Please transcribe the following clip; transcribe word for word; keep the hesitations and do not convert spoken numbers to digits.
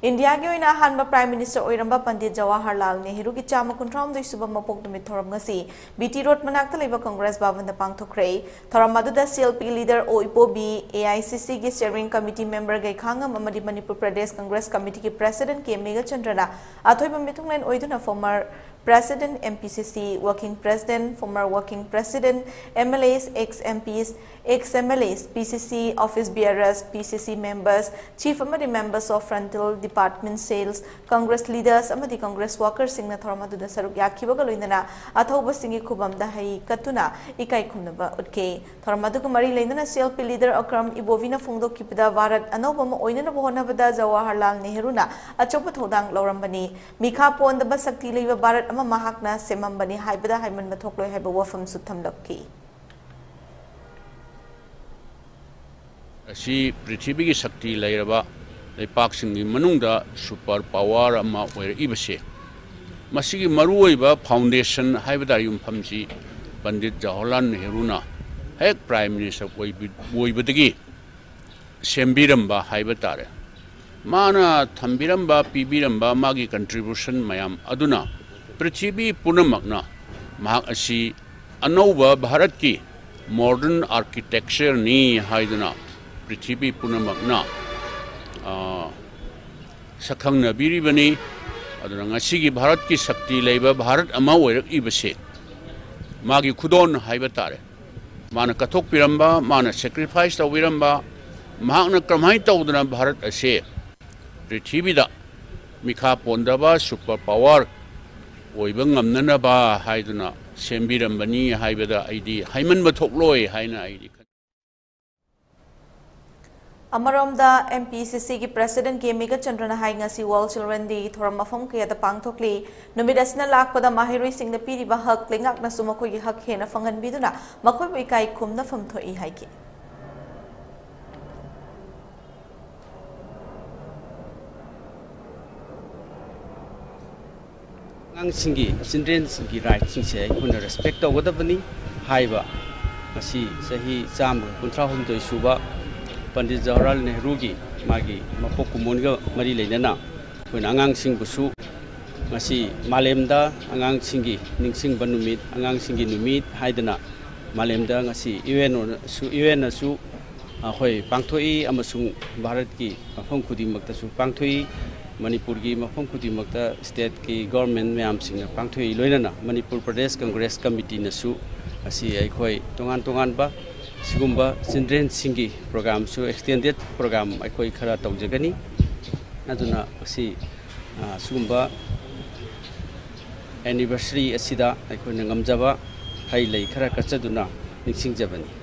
ꯏꯟꯗꯤꯌꯥꯒꯤ ꯑꯣꯏꯅ ꯑꯍꯥꯟꯕ Prime Minister ꯑꯣꯏꯔꯝꯕ ꯄꯟꯗꯤꯠ ꯖꯋꯥꯍꯔꯂꯥꯜ ꯅꯦꯍꯔꯨꯒꯤ ꯆꯥꯝꯃ ꯀꯨꯟꯊ꯭ꯔꯥ ꯍꯨꯝꯗꯣꯏ ꯁꯨꯕ ꯃꯄꯣꯛ ꯅꯨꯃꯤꯠ ꯊꯧꯔꯝ ꯉꯁꯤ B T Road ꯃꯅꯥꯛꯇ ꯂꯩꯕ Congress ꯚꯕꯟꯗ ꯄꯥꯡꯊꯣꯛꯈ꯭ꯔꯦ꯫ ꯊꯧꯔꯝ ꯑꯗꯨꯗ C L P leader ꯑꯣ ꯏꯕꯣꯕꯤ, A I C C ꯒꯤ Steering Committee member ꯒꯩꯈꯥꯉꯝ ꯑꯃꯗꯤ ꯃꯅꯤꯄꯨꯔ ꯄ꯭ꯔꯗꯦꯁ Congress Committee ꯒꯤ President ꯀꯦ ꯃꯦꯘꯆꯟꯗ꯭ꯔꯅ ꯑꯊꯣꯏꯕ ꯃꯤꯊꯨꯡꯂꯦꯟ ꯑꯣꯏꯗꯨꯅ former President, M P C C, Working President, former Working President, M L As, ex M Ps, ex M L As, P C C office bearers, P C C members, Chief ꯑꯃꯗꯤ members of frontal department, sales, Congress leaders ꯑꯃꯗꯤ Congress workers ꯁꯤꯡꯅ ꯊꯧꯔꯝ ꯑꯗꯨꯗ ꯁꯔꯨꯛ ꯌꯥꯈꯤꯕꯒ ꯂꯣꯏꯅꯅ ꯑꯊꯧꯕꯁꯤꯡꯒꯤ ꯈꯨꯕꯝꯗ ꯍꯩ ꯀꯠꯇꯨꯅ ꯏꯀꯥꯏ ꯈꯨꯝꯅꯕ ꯎꯠꯈꯤ꯫ ꯊꯧꯔꯝ ꯑꯗꯨꯒ ꯃꯔꯤ ꯂꯩꯅꯅ C L P leader Akram ꯏꯕꯣꯕꯤꯅ ꯐꯣꯡꯗꯣꯛꯈꯤꯕꯗ Bharat ꯑꯅꯧꯕ ꯑꯃ ꯑꯣꯏꯅꯅꯕ ꯍꯣꯠꯅꯕꯗ ꯖꯋꯥꯍꯔꯂꯥꯜ ꯅꯦꯍꯔꯨꯅ ꯑꯆꯧꯕ ꯊꯧꯗꯥꯡ ꯂꯧꯔꯝꯕꯅꯤ꯫ ꯃꯤꯈꯥ ꯄꯣꯟꯗꯕ ꯁꯛꯇꯤ ꯂꯩꯕ ꯚꯥꯔꯠ ꯑꯃ ꯃꯍꯥꯛꯅ ꯁꯦꯝꯃꯝꯕꯅꯤ ꯍꯥꯏꯕꯗ ꯍꯥꯏꯃꯟꯕ ꯊꯣꯛꯂꯣꯏ ꯍꯥꯏꯕ ꯋꯥꯐꯝꯁꯨ ꯊꯝꯂꯛꯈꯤ꯫ ꯑꯁꯤ ꯄ꯭ꯔꯤꯊꯤꯕꯤꯒꯤ ꯁꯛꯇꯤ ꯂꯩꯔꯕ ꯂꯩꯄꯥꯛꯁꯤꯡꯒꯤ ꯃꯅꯨꯡꯗ super power ꯑꯃ ꯑꯣꯏꯔꯛꯏꯕꯁꯦ, ꯃꯁꯤꯒꯤ ꯃꯔꯨꯑꯣꯏꯕ foundation ꯍꯥꯏꯕ ꯇꯥꯔꯦ, ꯌꯨꯝꯐꯝꯁꯤ ꯄꯟꯗꯤꯠ ꯖꯋꯥꯍꯔꯂꯥꯜ ꯅꯦꯍꯔꯨꯅ ꯍꯦꯛ Prime Minister ꯑꯣꯏꯕꯤ-, ꯑꯣꯏꯕꯗꯒꯤ ꯁꯦꯝꯕꯤꯔꯝꯕ ꯍꯥꯏꯕ ꯇꯥꯔꯦ꯫ ꯃꯥꯅ ꯊꯝꯕꯤꯔꯝꯕ, ꯄꯤꯕꯤꯔꯝꯕ ꯃꯥꯒꯤ contribution ꯃꯌꯥꯝ ꯑꯗꯨꯅ ꯄ꯭ꯔꯤꯊꯤꯕꯤ ꯄꯨꯝꯅꯃꯛꯅ ꯃꯍꯥꯛ ꯑꯁꯤ ꯑꯅꯧꯕ ꯚꯥꯔꯠꯀꯤ modern architecture ꯅꯤ ꯍꯥꯏꯗꯨꯅ ꯄ꯭ꯔꯤꯊꯤꯕꯤ ꯄꯨꯝꯅꯃꯛꯅ, ꯑ, ꯁꯛꯈꯪꯅꯕꯤꯔꯤꯕꯅꯤ꯫ ꯑꯗꯨꯅ ꯉꯁꯤꯒꯤ ꯚꯥꯔꯠꯀꯤ ꯁꯛꯇꯤ ꯂꯩꯕ ꯚꯥꯔꯠ ꯑꯃ ꯑꯣꯏꯔꯛꯂꯤꯕꯁꯦ ꯃꯥꯒꯤ ꯈꯨꯗꯣꯜ ꯍꯥꯏꯕ ꯇꯥꯔꯦ꯫ ꯃꯥꯅ ꯀꯠꯊꯣꯛꯄꯤꯔꯝꯕ, ꯃꯥꯅ sacrifice ꯇꯧꯕꯤꯔꯝꯕ, ꯃꯍꯥꯛꯅ ꯀꯔꯝꯍꯥꯏꯅ ꯇꯧꯗꯅ ꯚꯥꯔꯠ ꯑꯁꯦ ꯄ꯭ꯔꯤꯊꯤꯕꯤꯗ ꯃꯤꯈꯥ ꯄꯣꯟꯗꯕ super power ꯑꯣꯏꯕ ꯉꯝꯅꯅꯕ ꯍꯥꯏꯗꯨꯅ ꯁꯦꯝꯕꯤꯔꯝꯕꯅꯤ ꯍꯥꯏꯕꯗ ꯑꯩꯗꯤ ꯍꯥꯏꯃꯟꯕ ꯊꯣꯛꯂꯣꯏ ꯍꯥꯏꯅ ꯑꯩꯗꯤ ꯈꯟꯖꯩ꯫ ꯑꯃꯔꯣꯝꯗ, M P C C ꯒꯤ President ꯀꯦ ꯃꯦꯘꯆꯟꯗ꯭ꯔꯅ ꯍꯥꯏ, ꯉꯁꯤ World Children Day ꯊꯧꯔꯝ ꯃꯐꯝ ꯀꯌꯥꯗ ꯄꯥꯡꯊꯣꯛꯂꯤ꯫ ꯅꯨꯃꯤꯠ ꯑꯁꯤꯅ ꯂꯥꯛꯄꯗ ꯃꯍꯩꯔꯣꯏꯁꯤꯡꯗ ꯄꯤꯔꯤꯕ ꯍꯛ, ꯂꯩꯉꯥꯛꯅꯁꯨ ꯃꯈꯣꯏꯒꯤ ꯍꯛ ꯍꯦꯟꯅ ꯐꯪꯍꯟꯕꯤꯗꯨꯅ ꯃꯈꯣꯏꯕꯨ ꯏꯀꯥꯏ ꯈꯨꯝꯅꯐꯝ ꯊꯣꯛꯏ ꯍꯥꯏꯈꯤ꯫ ꯑꯉꯥꯡꯁꯤꯡꯒꯤ, children ꯁꯤꯡꯒꯤ right ꯁꯤꯡꯁꯦ ꯑꯩꯈꯣꯏꯅ respect ꯇꯧꯒꯗꯕꯅꯤ ꯍꯥꯏꯕ ꯉꯁꯤ ꯆꯍꯤ ꯆꯥꯝꯃꯒ ꯀꯨꯟꯊ꯭ꯔꯥ ꯍꯨꯝꯗꯣꯏ ꯁꯨꯕ ꯄꯟꯗꯤꯠ ꯖꯋꯥꯍꯔꯂꯥꯜ ꯅꯦꯍꯔꯨꯒꯤ ꯃꯥꯒꯤ ꯃꯄꯣꯛ ꯀꯨꯝꯑꯣꯟꯒ ꯃꯔꯤ ꯂꯩꯅꯅ ꯑꯩꯈꯣꯏꯅ ꯑꯉꯥꯡꯁꯤꯡꯕꯨꯁꯨ ꯉꯁꯤ ꯃꯥꯂꯦꯝꯗ ꯑꯉꯥꯡꯁꯤꯡꯒꯤ ꯅꯤꯡꯁꯤꯡꯕ ꯅꯨꯃꯤꯠ, ꯑꯉꯥꯡꯁꯤꯡꯒꯤ ꯅꯨꯃꯤꯠ ꯍꯥꯏꯗꯅ ꯃꯥꯂꯦꯝꯗ ꯉꯁꯤ ꯌꯨ ꯑꯦꯟ ꯑꯣꯅꯁꯨ, ꯌꯨ ꯑꯦꯟꯅꯁꯨ ꯑꯩꯈꯣꯏ ꯄꯥꯡꯊꯣꯛꯏ ꯑꯃꯁꯨꯡ ꯚꯥꯔꯠꯀꯤ ꯃꯐꯝ ꯈꯨꯗꯤꯡꯃꯛꯇꯁꯨ ꯄꯥꯡꯊꯣꯛꯏ꯫ ꯃꯅꯤꯄꯨꯔꯒꯤ ꯃꯐꯝ ꯈꯨꯗꯤꯡꯃꯛꯇ ꯁ꯭ꯇꯦꯠꯀꯤ ꯒꯣꯔꯃꯦꯟ ꯃꯌꯥꯝꯁꯤꯡꯅ ꯄꯥꯡꯊꯣꯛꯏ꯫ ꯂꯣꯏꯅꯅ ꯃꯅꯤꯄꯨꯔ ꯄ꯭ꯔꯗꯦꯁ ꯀꯪꯒ꯭ꯔꯦꯁ ꯀꯃꯤꯇꯤꯅꯁꯨ ꯉꯁꯤ ꯑꯩꯈꯣꯏ ꯇꯣꯉꯥꯟ ꯇꯣꯉꯥꯟꯕ ꯁꯤꯒꯨꯝꯕ ꯆꯤꯜꯗ꯭ꯔꯦꯟꯁꯤꯡꯒꯤ ꯄ꯭ꯔꯣꯒ꯭ꯔꯥꯝꯁꯨ, ꯑꯦꯛꯁꯇꯦꯟꯗꯦꯠ ꯄ꯭ꯔꯣꯒ꯭ꯔꯥꯝ ꯑꯩꯈꯣꯏ ꯈꯔ ꯇꯧꯖꯒꯅꯤ꯫ ꯑꯗꯨꯅ ꯉꯁꯤ, ꯑ, ꯁꯤꯒꯨꯝꯕ ꯑꯦꯅꯤꯚꯔꯁꯔꯤ ꯑꯁꯤꯗ ꯑꯩꯈꯣꯏꯅ ꯉꯝꯖꯕ ꯍꯩ ꯂꯩ ꯈꯔ ꯀꯠꯆꯗꯨꯅ ꯅꯤꯡꯁꯤꯡꯖꯕꯅꯤ꯫